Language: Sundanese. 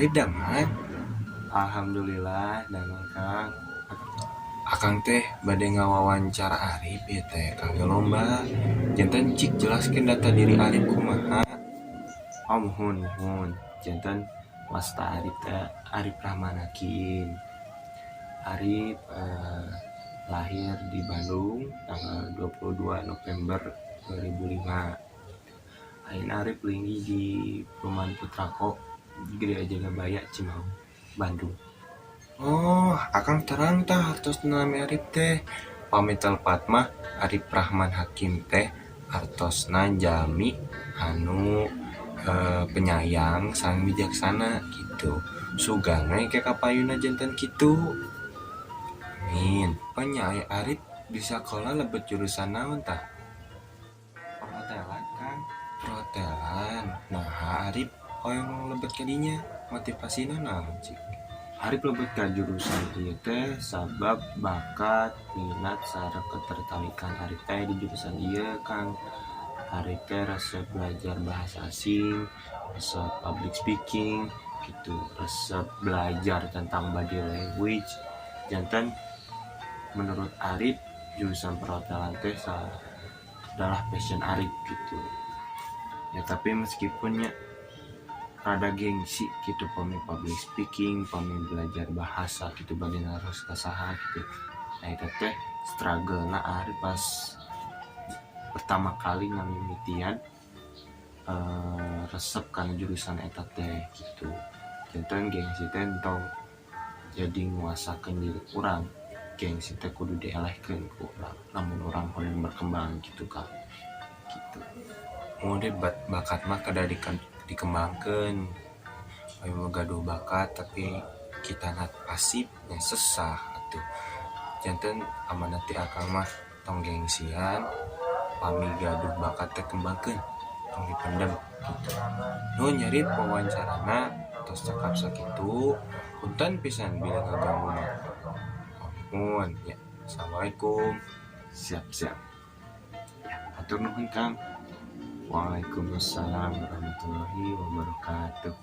Arif damang? Alhamdulillah damang, Kang. Akang teh bade ngawawancara Arif ieu teh kangge lomba. Janten cik jelaskeun data diri Arif kumaha? Oh, muhun muhun. Janten wasta Arif teh Arif Rahman Hakim. Arif lahir di Bandung tanggal 22 November 2005. Ayeuna Arif linggih di Perumahan Putrako, Griya Jagabaya, Cimaung, Bandung. Oh, Akang terang tah hartos nami Arif teh. Pami telepat mah Arif Rahman Hakim teh artosna jalmi anu penyayang sareng bijaksana gitu. Sugan we ke kapayunna janten kitu. Amin. Oh nya, ai Arif di sakola lebet jurusan naon tah? Perhotelan, Kang. Perhotelan. Nah, Arif hoyong lebet ka dinya, motivasina naon cik? Arif lebet ka jurusan ieu teh sabab bakat, minat, sareng ketertarikan Arif teh di jurusan ieu, Kang. Arif teh resep belajar bahasa asing, resep public speaking gitu, resep belajar tentang body language. Janten menurut Arif jurusan perhotelan teh adalah passion Arif gitu ya. Tapi meskipun nya rada gengsi gitu pami public speaking, pami belajar bahasa gitu, bade naros ka saha gitu. Nah, eta teh struggle na Arif pas pertama kali ngamimitian resep kana jurusan eta teh gitu. Janten gengsi teh entong jadi nguasakeun diri urang. Gengsi teh kudu dielehkeun ku urang lamun urang hoyong berkembang gitu, Kang, gitu. Mun bakat mah kedah dikembangkeun. Aya gaduh bakat tapi kitana pasif nya sesah atuh. Janten amanat ti akang mah tong gengsian, pami gaduh bakat teh kembangkeun, tong dipendem gitu. Nuhun nya, Rip, wawancarana tos cekap sakitu. Punten pisan bilih ngaganggu mah. Nuhun ya. Assalamualaikum. Siap siap ya, hatur nuhun, Kang. Waalaikumsalam warahmatullahi wabarakatuh.